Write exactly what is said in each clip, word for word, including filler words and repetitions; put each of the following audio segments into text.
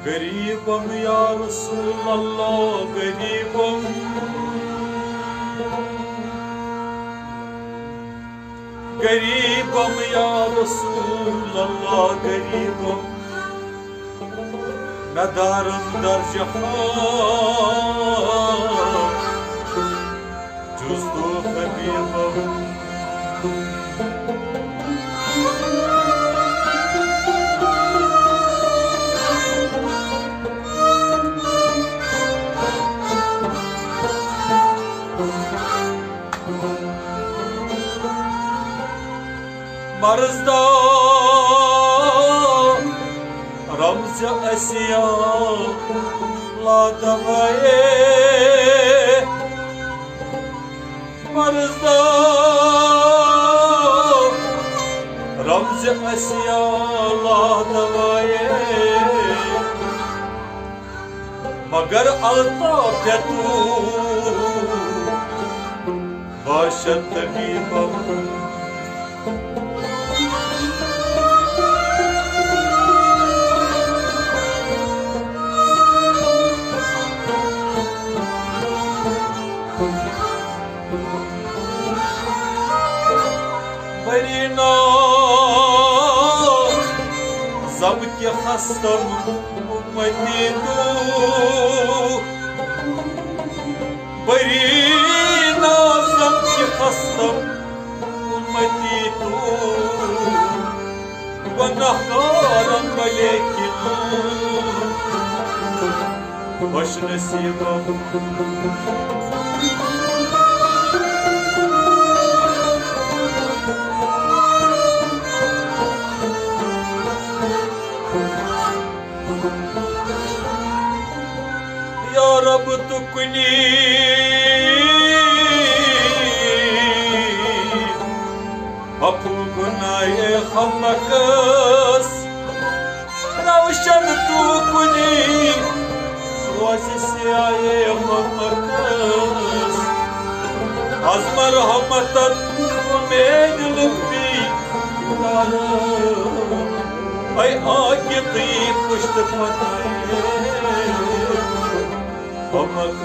غریبم یا رسول اللہ، غریبم، غریبم یا رسول اللہ، غریبم۔ ندارم درجہ جز تو حبیبم۔ مرض دا رمز اسیا لا دوائے۔ مرض دا رمز اسیا لا دوائے۔ مگر الطاف تو باشد طبیبم۔ بری نازم کہ خستم امتی تو، بری نازم کہ خستم امتی تو، گناہگارم بلے کہ تو خوش نصیبم۔ یا رب تو کنی عفو گناہ خمکس، روشن تو کنی روز سیاہ خمکس۔ از مرحمتت امید لبی دارم، اے آکتی پشت پتہ خمکس۔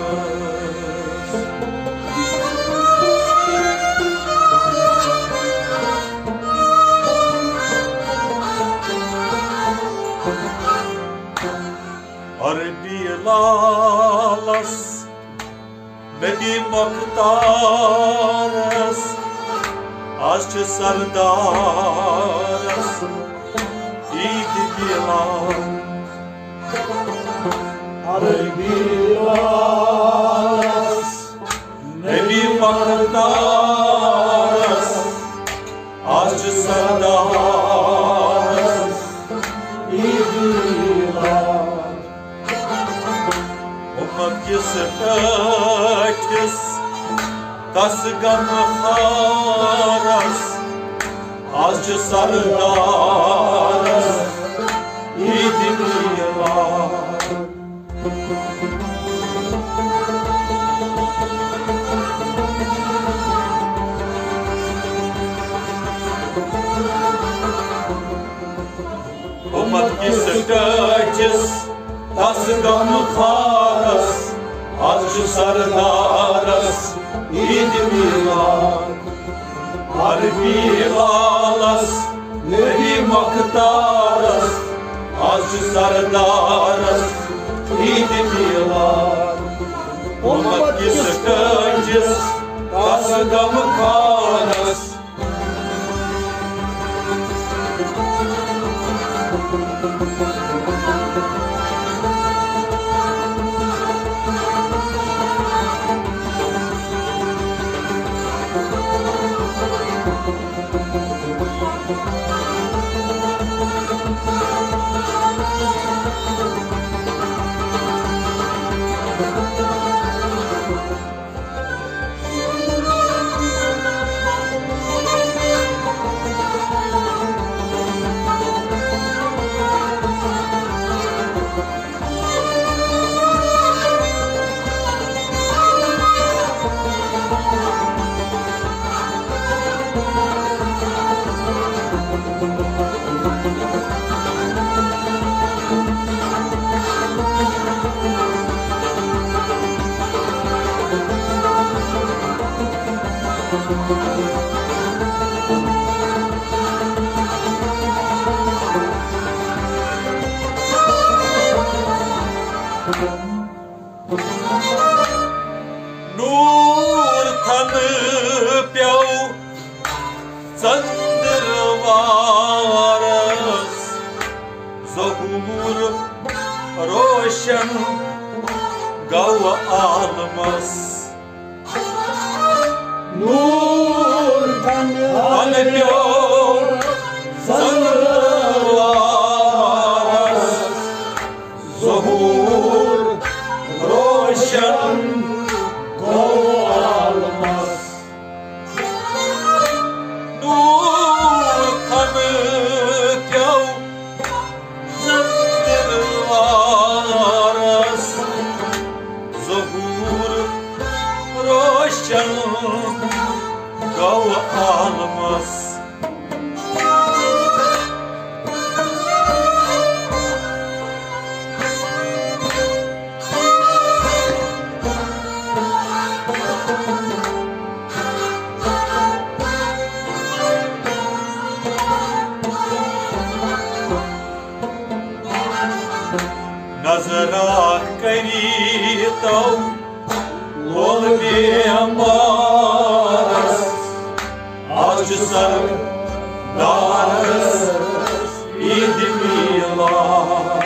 عربی لالس، نبی مختارس، از چھ سردارس عید میلاد۔ عربی لالس، نبی مختارس، از چھ سردارس عید میلاد۔ امت کس ٹاٹھس تس غم خارس، از چھ سردارس عید میلاد۔ امت کس ٹاٹھس تس غم خارس، از چھ سردارس عید میلاد۔ عربی لالس، نبی مختارس، از چھ سردارس عید میلاد۔ امت کس ٹاٹھس تس غم خارس۔ نور روشن گوٚو عالمس۔ نور تن پیوٚو ژٔنٛدٕروارس۔ ظہور روشن گوٚو عالمس۔ نور تن پیوٚو ژٔنٛدٕروارس۔ ظہور روشن گوٚو عالمس۔ نظرا کٔرِتو لول بیمارس، از چھُ سردارس عید میلاد۔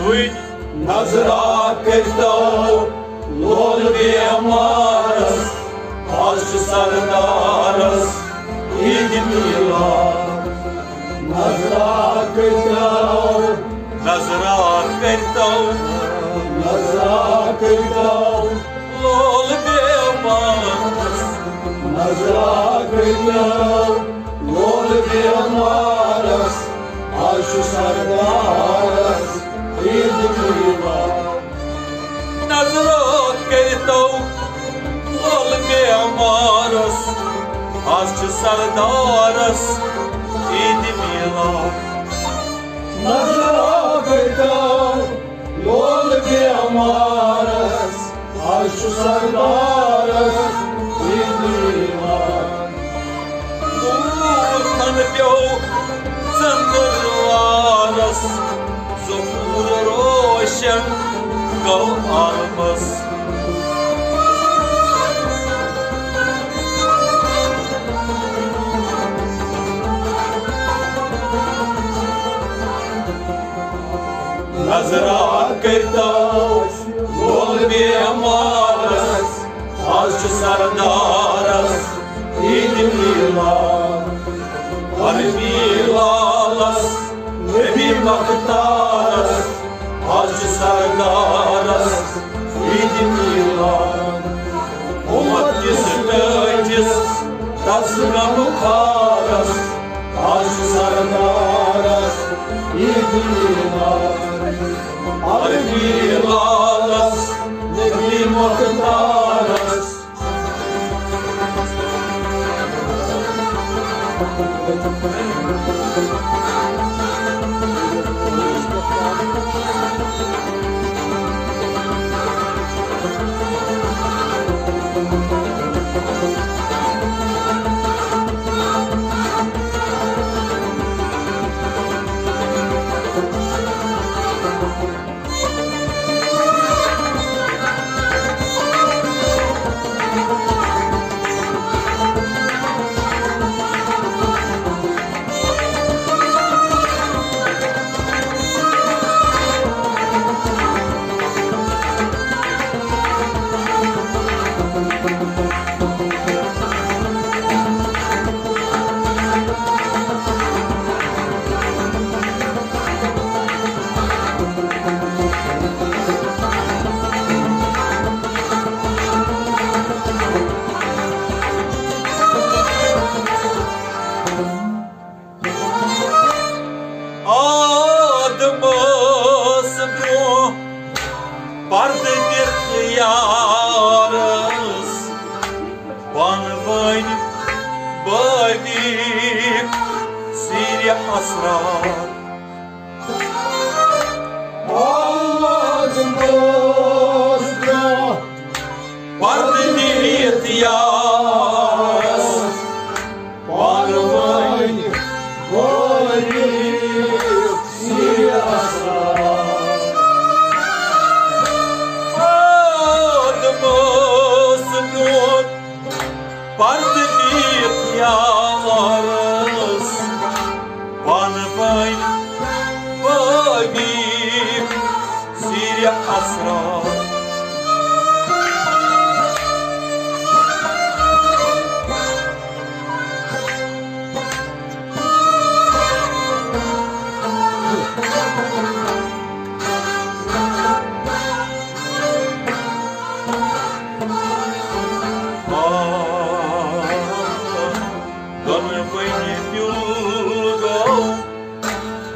وٕنۍ نظرا کٔرۍتو لول بیمارس، از چھُ سردارس عید میلاد۔ نظرا کٔرۍتو، نظرا کٔرۍتو، نظرا کٔرۍتو لول بیمارس۔ نظرا کٔرۍتو لول بیمارس، از چھُ سردارس عید میلاد۔ نظرا کٔرۍتو لول بیمارس، از چھُ سردارس عید میلاد۔ نظرا کٔرۍتو لول بیمارس، از چھُ سردارس عید میلاد۔ نور تن پیوٚو ژٔنٛدٕروارس، ظہور روشن گوٚو عالمس۔ نظرا کٔرۍتو لول بیمارس، از چھُ سردارس عید میلاد۔ عربی لالس نبی مختارس، از چھُ سردارس عید میلاد۔ امت کِس ٹٲٹھِس تس غمخارس، از چھُ سردارس عید میلاد۔ عربی لالس نبی مختارس۔ آدمس برونٛہہ پردٕ دِتھ یارس، پانہٕ ؤنۍ بٲوِکھ سیرِ اسرار۔ آدمس برونٛہہ پردٕ دِتھ یارس، پانہٕ ؤنۍ بٲوِکھ سیرِ اسرار۔ آدمس پردٕ دِتھ یارس، پانہٕ ؤنۍ پٲوِکھ سیرِ اسرار۔ دۄنوٕنی مِلگو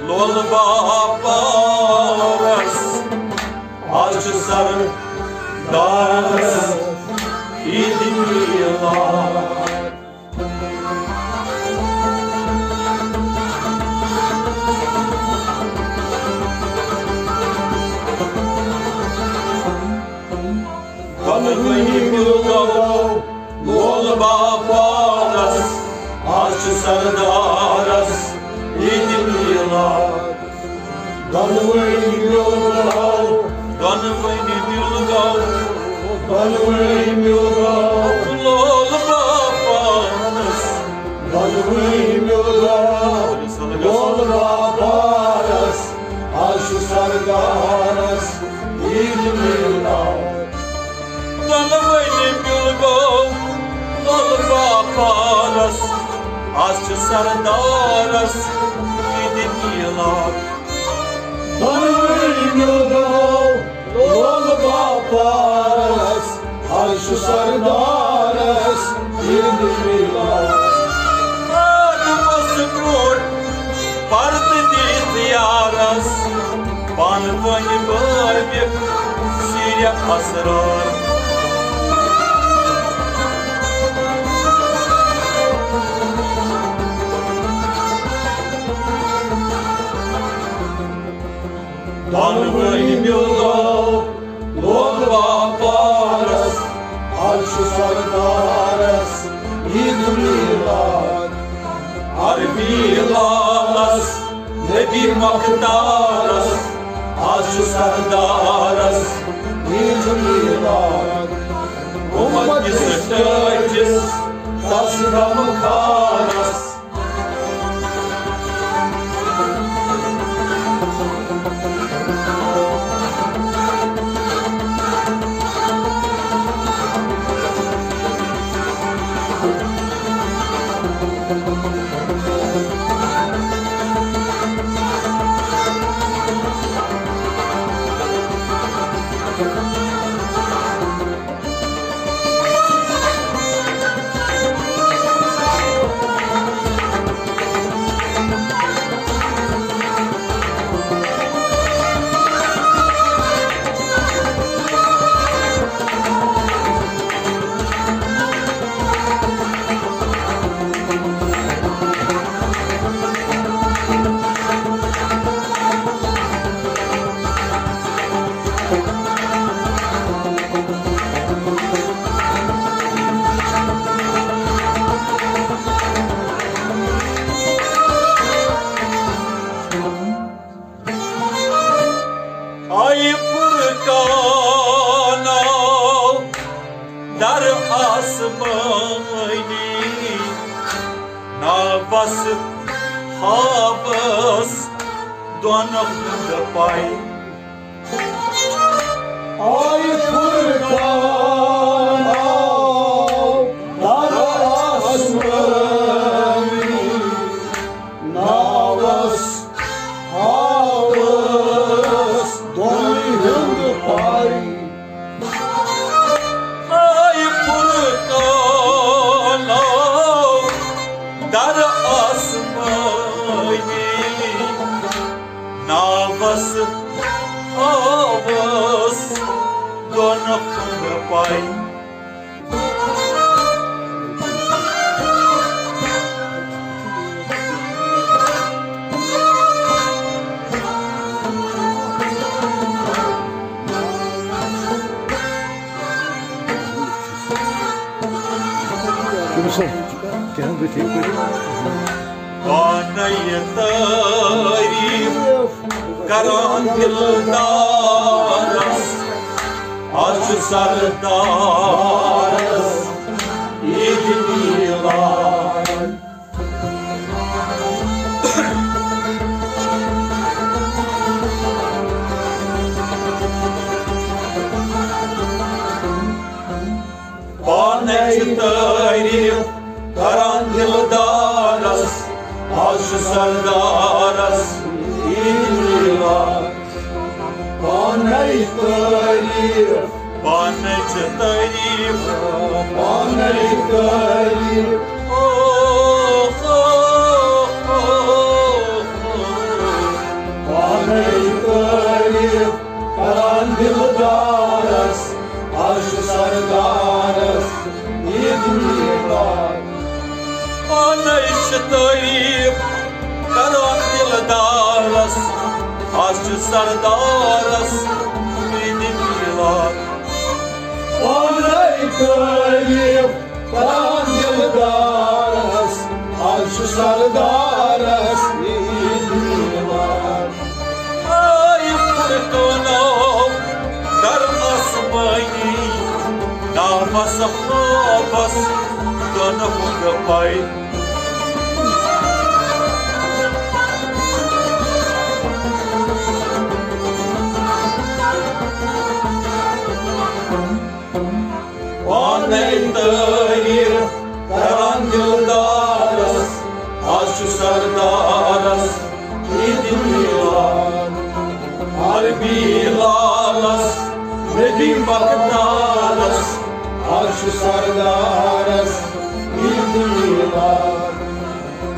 لول باپارس، آز چھُ سردارس عیٖد میٖلاد۔ دۄنوٕنی مِلگو لول باپارس، آز چھُ سردارس عیٖد میٖلاد۔ دۄنوٕنی مِلگو، دۄنوٕنی مِلگو، دۄنوٕنی مِلگو لول باپارس۔ دۄنوٕنی مِلگو لول باپارس، آز چھُ سردارس عیٖد میٖلاد۔ دۄنوٕنی مِلگو لول باپارس، آز چھُ سردارس عیٖد میٖلاد۔ دۄنوٕنی مِلگو لول باپارس، آز چھُ سردارس عیٖد میٖلاد۔ آدمس برٛونٛٹھ پردٕ دِتھ یارس، پانہٕ ؤنۍ بٲوِکھ سیرِ اسرار۔ دۄنوٕنی مِلگو لول باپارس، آز چھُ سردارس عیٖد میٖلاد۔ عربی لالس نبی مختارس، آز چھُ سردارس عیٖد میٖلاد۔ اُمت کِس ٹٲٹھِس تس غمخارس۔ آیہِ فرقان آو در آسمٲنی، ناوس ہاوس دۄن ہُنٛد پَے۔ آیہِ فرقان آو در آسمٲنی، ناوس ہاوس دۄن ہُنٛد پَے۔ آیہِ فرقان آو در آسمٲنی، ناوس ہاوس دۄن ہُنٛد پَے۔ پانَے تعریٖف کران دِلدارس، آز چھُ سردارس عیٖد پانے چھِ تعریف کران دلدارس، از چھُ سردارس عید میلاد۔ پانے تعریف، پانے چھِ تعریف، پانے تعریف۔ او، او، او، او۔ پانے تعریف کران دلدارس، از چھُ سردارس عید میلاد۔ پانے چھِ تعریف کران دلدارس، از چھُ سردارس عید میلاد۔ پانے تعریف کران دلدارس، از چھُ سردارس عید میلاد۔ آے فرقانو در آسمانی، نامس خوابس دۄن ہُنٛد پے۔ پانے تعریف کران دلدارس، از چھُ سردارس عید میلاد۔ عربی لالس، نبی مقدارس، از چھُ سردارس عید میلاد۔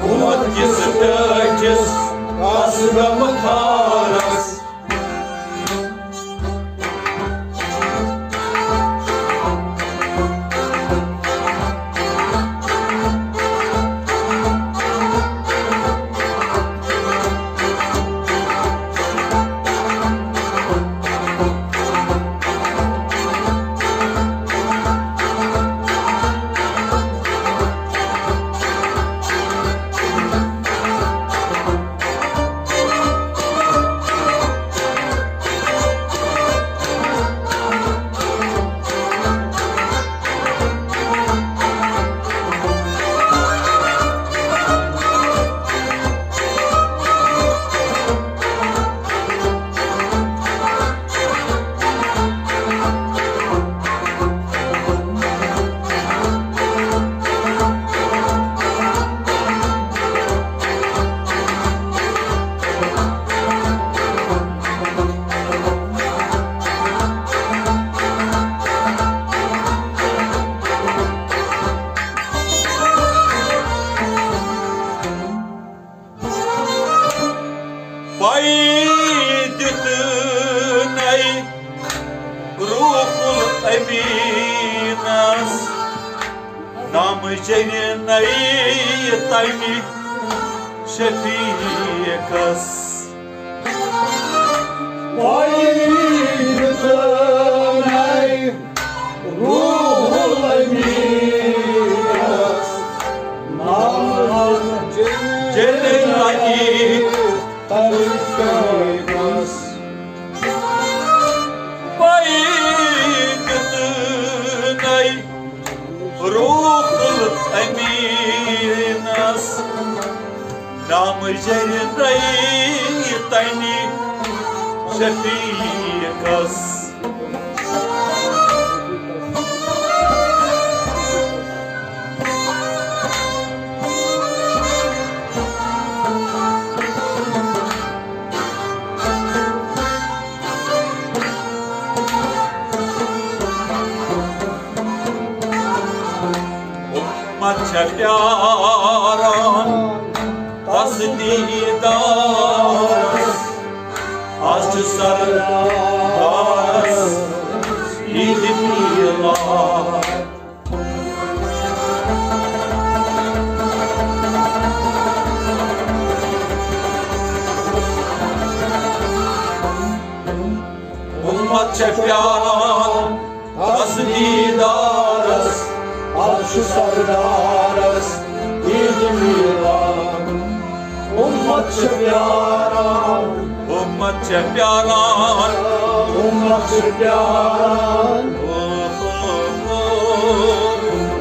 امت کِس ٹٲٹھِس قصبہ مکھارس، پے دیُتنَے روح الأمیٖنَس، نام جٔرِنَے تَمہِ شفیٖقَس۔ پے دیُتنَے روح الأمیٖنَس، نام جٔرِنَے تَمہِ شفیٖقَس۔ پے دیُتنَے روح الأمیٖنَس، نام جٔرِنَے تَمہِ شفیٖقَس۔ امت چھےٚ پیاران تس دیٖدارس، از چھُ سردارس عید میلاد۔ امت چھےٚ پیاران تس دیٖدارس، از چھُ سردارس عید میلاد۔ امت چھےٚ پیاران، امت چھےٚ پیاران، امت چھےٚ پیاران،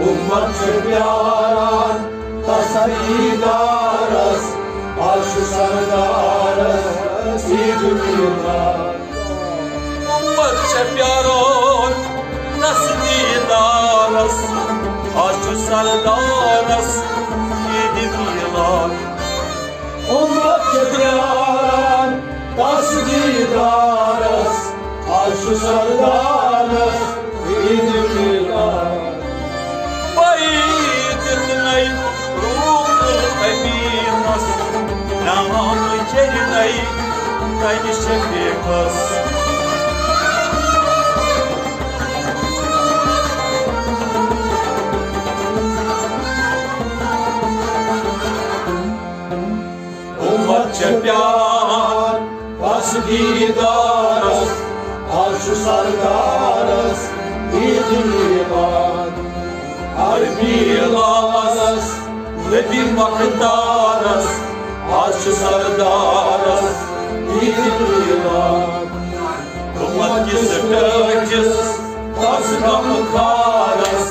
امت چھےٚ پیاران۔ دیدارس، آز چھُ سردارس عید میلاد۔ اُمت چھےٚ پیاران تس دیدارس، آز چھُ سردارس عید میلاد۔ اُمت چھےٚ پیاران تس دیدارس، آز چھُ سردارس عید میلاد۔ بھائی دیُتنَے روح امیٖنس، نام چیٚرنَے تنہِ شفیقس۔ اُمت چھےٚ پیاران تس دیدارس، آز چھُ سردارس عید میلاد۔ عربی لالس، نبی مختارس، آز چھُ سردارس عید میلاد۔ اُمت کِس ٹٲٹھِس تس غمخارس،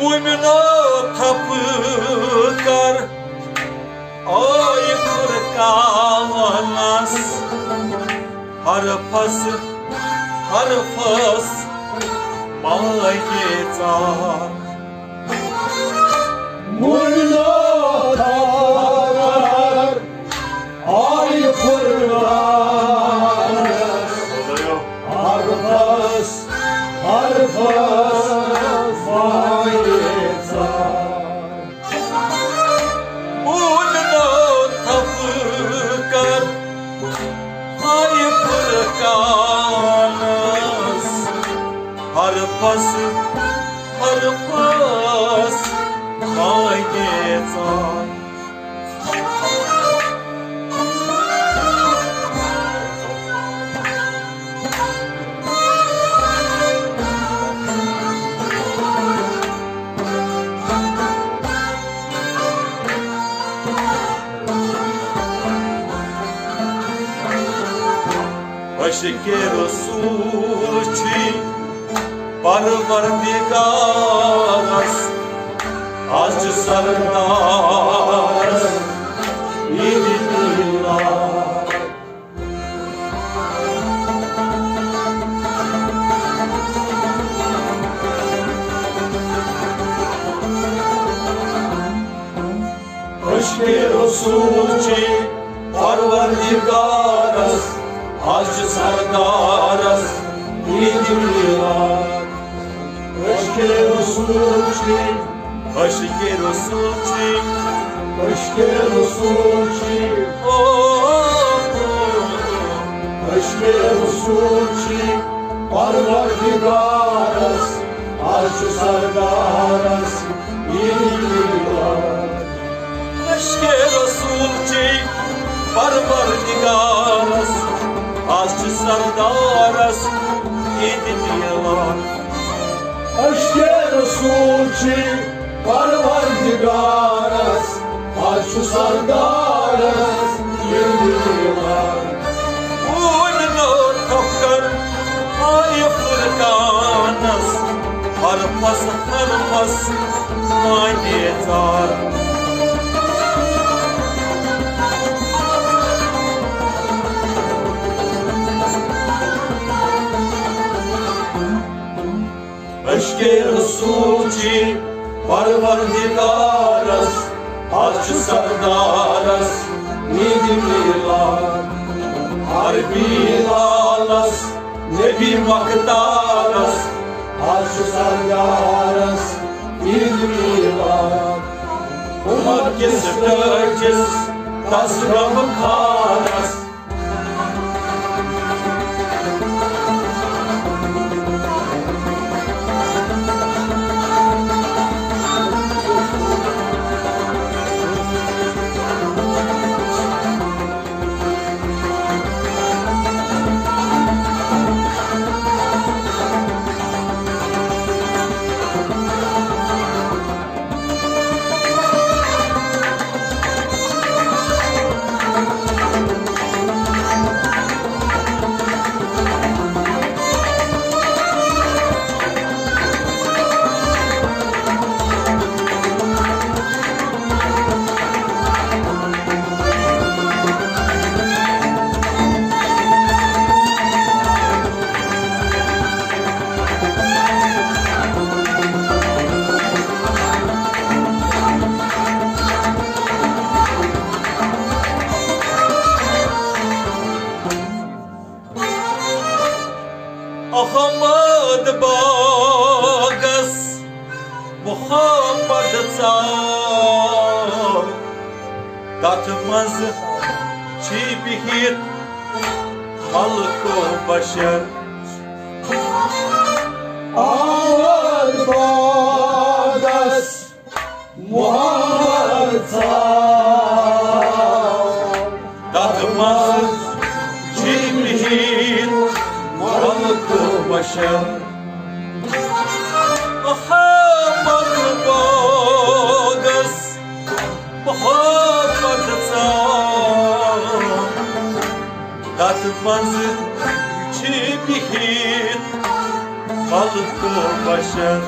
مومنو تھپہٕ کر آے فرقانس، حرفس حرفس ماگے ژار۔ مومنو تھپہٕ کر آے فرقانس، حرفس حرفس ماگے ژار۔ مومنو تھپہٕ کر آے فرقانس، حرفس حرفس ماگے ژار۔ عشق رسول چھی پروردگارس، آز چھُ سردارس عید میلاد۔ عشق رسول چھی پروردگارس، آز چھُ سردارس عید میلاد۔ عشق رسول چھی، عشق رسول چھی، عشق رسول چھی، او، عشق رسول چھی پروردگارس، آز چھُ سردارس عید میلاد۔ عشق رسول چھی پروردگارس، آز چھُ سردارس عید میلاد۔ عشق رسول چھی پروردگارس، آز چھُ سردارس عید میلاد۔ مومنو تھپہٕ کر آے فرقانس، حرفس حرفس ماگے ژار۔ عشق رسول چی پروردگارس، از چھُ سردارس عید میلاد۔ عربی لالس نبی مختارس، از چھُ سردارس عید میلاد۔ عمر کِس ٹٲٹھِس تس غمخارس، احمد باغس محمد ژاو، تتھ منٛز چھی بِہِتھ خلق و بشر۔ احمد باغس محمد ژاو، تتھ منٛز چھی بِہِتھ خلق و بشر۔ محمد باغس محمد ژاو، تتھ منٛز چھی بِہِتھ خلق و بشر۔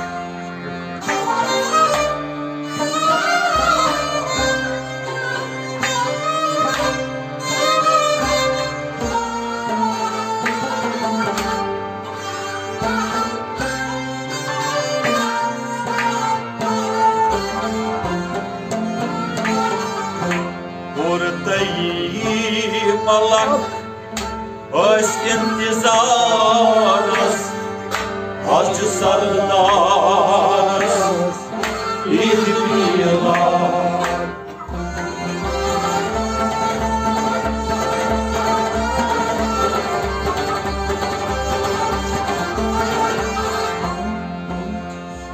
کوٚر تٔمۍ ملک ٲسۍ انتظارس، از چھُ سردارس عید میلاد۔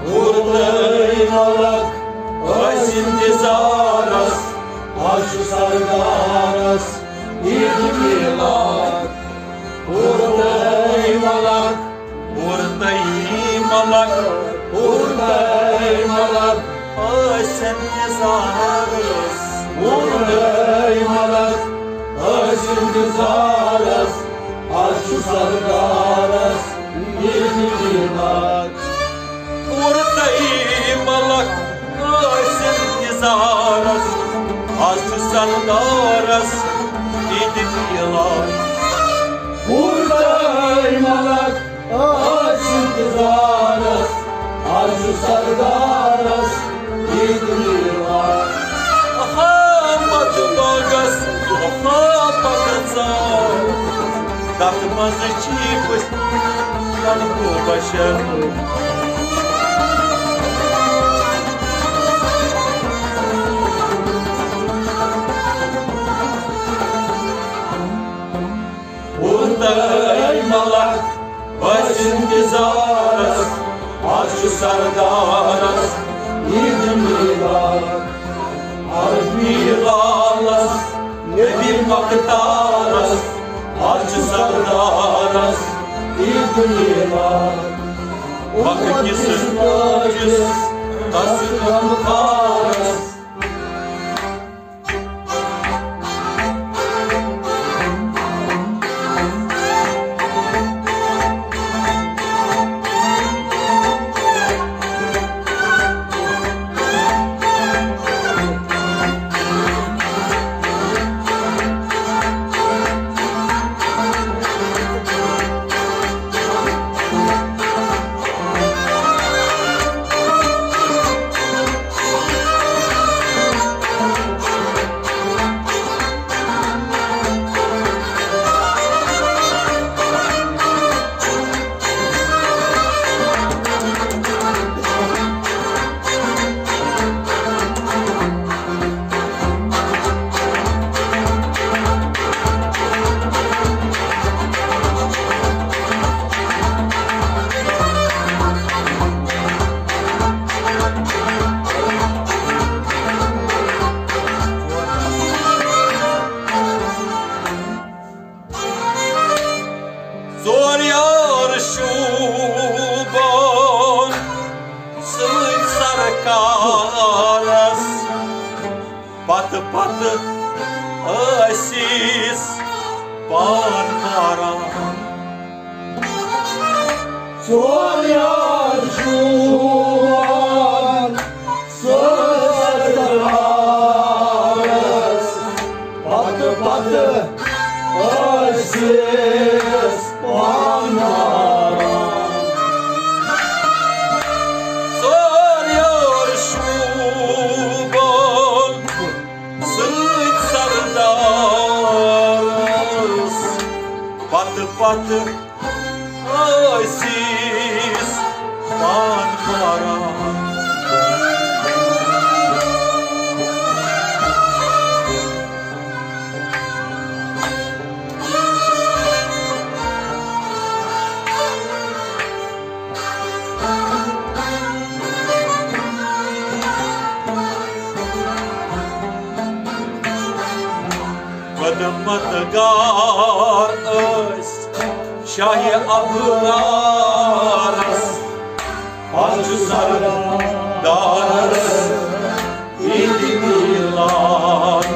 کوٚر تٔمۍ ملک ٲسۍ انتظارس، از چھُ سردارس عید میلاد۔ کوٚر تٔمۍ ملک، کوٚر تٔمۍ ملک، کوٚر تٔمۍ ملک ٲسۍ انتظارس۔ کوٚر تٔمۍ ملک ٲسۍ انتظارس، از چھُ سردارس عید میلاد۔ کوٚر تٔمۍ ملک ٲسۍ انتظارس، از چھُ سردارس عید میلاد۔ کوٚر تٔمۍ ملک ٲسۍ انتظارس، از چھُ سردارس عید میلاد۔ احمد باغس محمد ژاو، تتھ منٛز چھی بِہِتھ خلق و بشر۔ کوٚر تٔمۍ ملک ٲسۍ انتظارس، از چھُ سردارس عید میلاد۔ عربی لالس نبی مختارس، از چھُ سردارس عید میلاد۔ مکہ کِس ٹٲٹھِس تس غمخارس، ژور یار شوٗبان سۭتۍ سرکارس، پتہٕ پتہٕ ٲسِس پان ماران۔ ژور یار شوٗبان سۭتۍ سرکارس، پتہٕ پتہٕ ٲسِس پان ماران۔ ژور یار شوٗبان سۭتۍ سردارس، پتہٕ پتہٕ ٲسِس پان ماران۔ خدمت گار ٲسۍ شاہِ ابرارس، از چھُ سردارس عید میلاد۔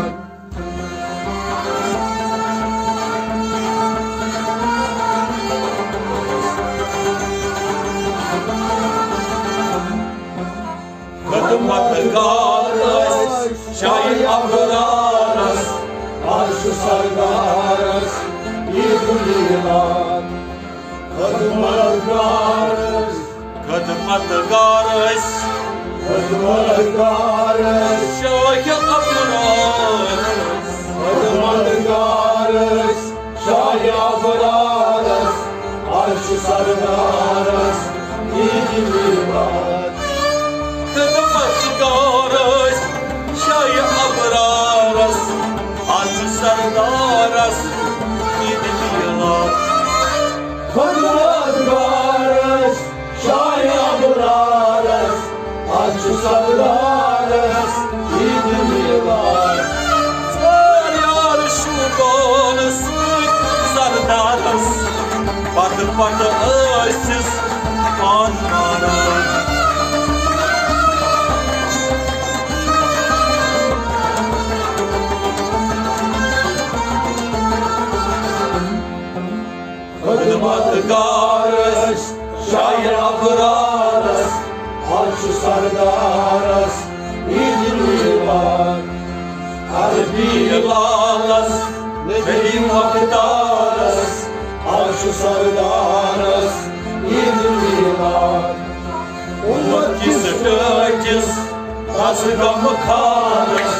خدمت گار ٲسۍ شاہِ ابرارس، از چھُ سردارس عید میلاد۔ خدمت گار ٲسۍ، خدمت گار ٲسۍ، خدمت گار ٲسۍ شاہِ ابرارس۔ خدمت گار ٲسۍ شاہِ ابرارس، از چھُ سردارس عید میلاد۔ خدمت گار ٲسۍ شاہِ ابرارس، از چھُ سردارس عید میلاد۔ خدمت گار ٲسۍ شاہِ ابرارس، از چھُ سردارس عید میلاد۔ ژور یار شوٗبان سۭتۍ سردارس، پتہٕ پتہٕ ٲسِس پان ماران۔ خدمت گار ٲسۍ شاہِ ابرارس، از چھُ سردارس عید میلاد۔ عربی لالس، نبی مختارس، از چھُ سردارس عید میلاد۔ امت کِس ٹٲٹھِس، از غم خارس۔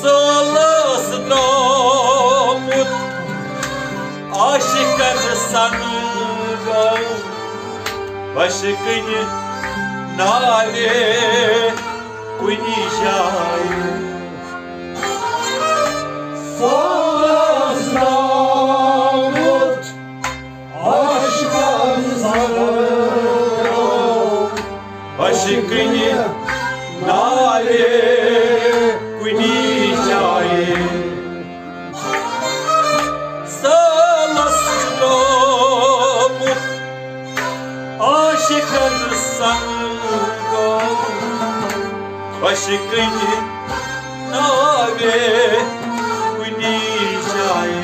سٲلَس درٛامُت عاشقَن سَنہٕ گوٚو، بَشہِ کٕنہِ نالے کُنہِ جایہِ۔ سٲلَس درٛامُت عاشقَن سَنہٕ گوٚو، بَشہِ کٕنہِ نالے کُنہِ جایہِ۔ سٲلَس درٛامُت عاشقَن سَنہٕ گوٚو، بَشہِ کٕنہِ نالے کُنہِ جایہِ۔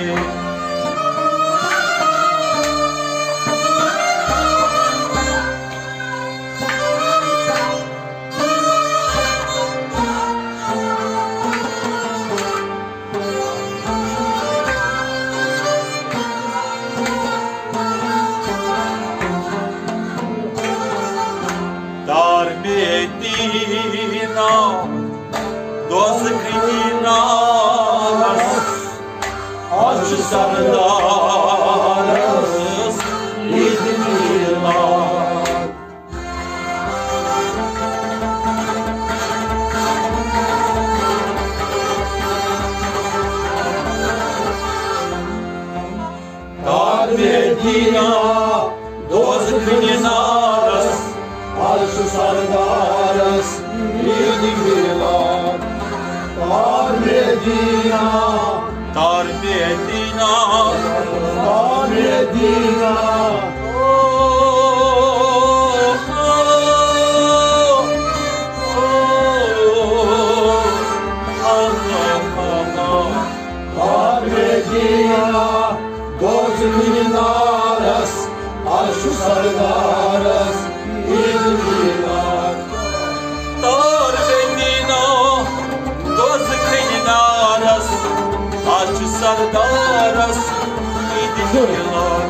سردارس عید میلاد۔ تار مدینہ دوزخ نارس، از چھُ سردارس عید میلاد۔ تار مدینہ، تار مدینہ، تار مدینہ۔ تار مدینہ دوزخ نارس، از چھُ سردارس عید میلاد۔ تار مدینہ دوزخ نارس، از چھُ سردارس عید میلاد۔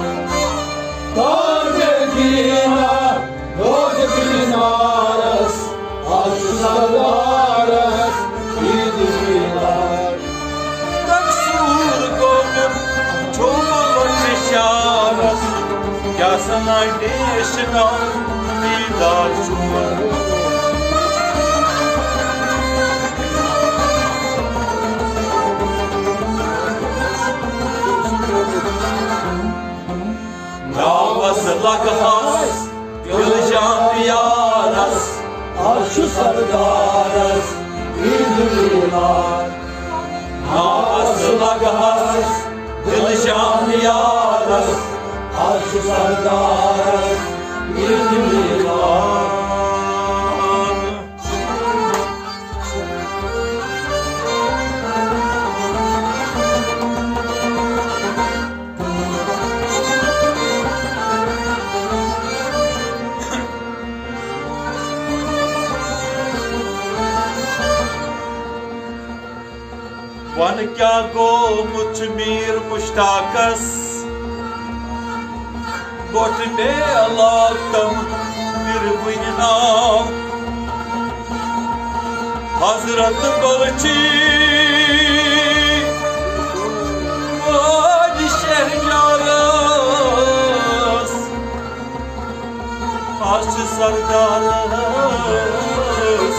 تار مدینہ دوزخ نارس، از چھُ سردارس عید میلاد۔ تقصیر گوٚمُت چھُ بہٕ لۄکٹِس شارس، کیٛاہ سنا ڈیش نا دیدار چون۔ ناوس لگہس دل جان یارس، از چھُ سردارس عید میلاد۔ ناوس لگہس دل جان یارس، از چھُ سردارس عید میلاد۔ وَن کیٛاہ گوٚمُت چھُ میٖر مُشتاقس، بۄٹھ میلاتم پِرٕ وٕنہِ ناو۔ حضرت بلچی وادی شہجارس، از چھُ سردارس